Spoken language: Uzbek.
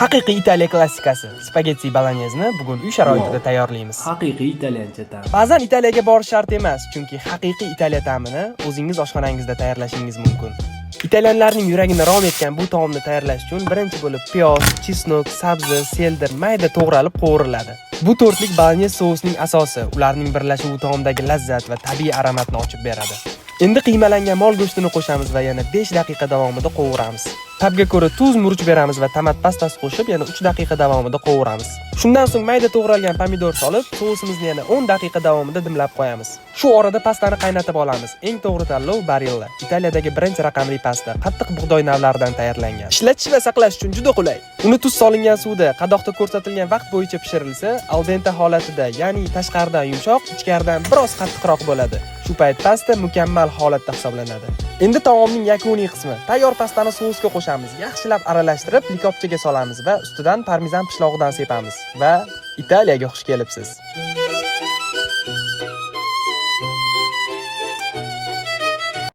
Haqiqiy Italiya klassikasi spagetti bolognese bugun uy sharoitida tayyorlaymiz. Haqiqiy italyancha ta'm. Ba'zan Italiyaga borish shart emas, chunki haqiqiy Italiya ta'mini o'zingiz oshxonangizda tayyorlashingiz mumkin. Italyanlarning yuragini rom etgan bu taomni tayyorlash uchun birinchi bo'lib piyoz, чеснок, sabzi, selder mayda to'g'ralib qovuriladi. Bu to'rtlik bolognese sousining asosi, ularning birlashuvi taomdagi lazzat va tabiiy aromatni ochib beradi. Endi qiymalangan mol go'shtini qo'shamiz va yana 5 daqiqa davomida qovuramiz. Ta'bga ko'ra tuz, murch beramiz va tomat pastasi qo'shib, yana 3 daqiqa davomida qovuramiz. Shundan so'ng mayda to'g'ralgan pomidor solib, sousimizni yana 10 daqiqa davomida dimlab qo'yamiz. Shu orada pastani qaynatib olamiz. Eng to'g'ri tanlov Barilla. Italiyadagi birinchi raqamli pasta, qattiq bug'doy navlaridan tayyorlangan. Ishlatish va saqlash uchun juda qulay. Uni tuz solingan suvda qadoqda ko'rsatilgan vaqt bo'yicha pishirilsa, al dente holatida, ya'ni tashqaridan yumshoq, ichkaridan biroz qattiqroq bo'ladi. Shu payt pasta mukammal holatda hisoblanadi. Endi taomning yakuniy qismi. Tayyor pastani sousga qo'shamiz, yaxshilab aralashtirib, likopchaga solamiz va ustidan parmezan pishlog'idan sepamiz va Italiyaga xush kelibsiz.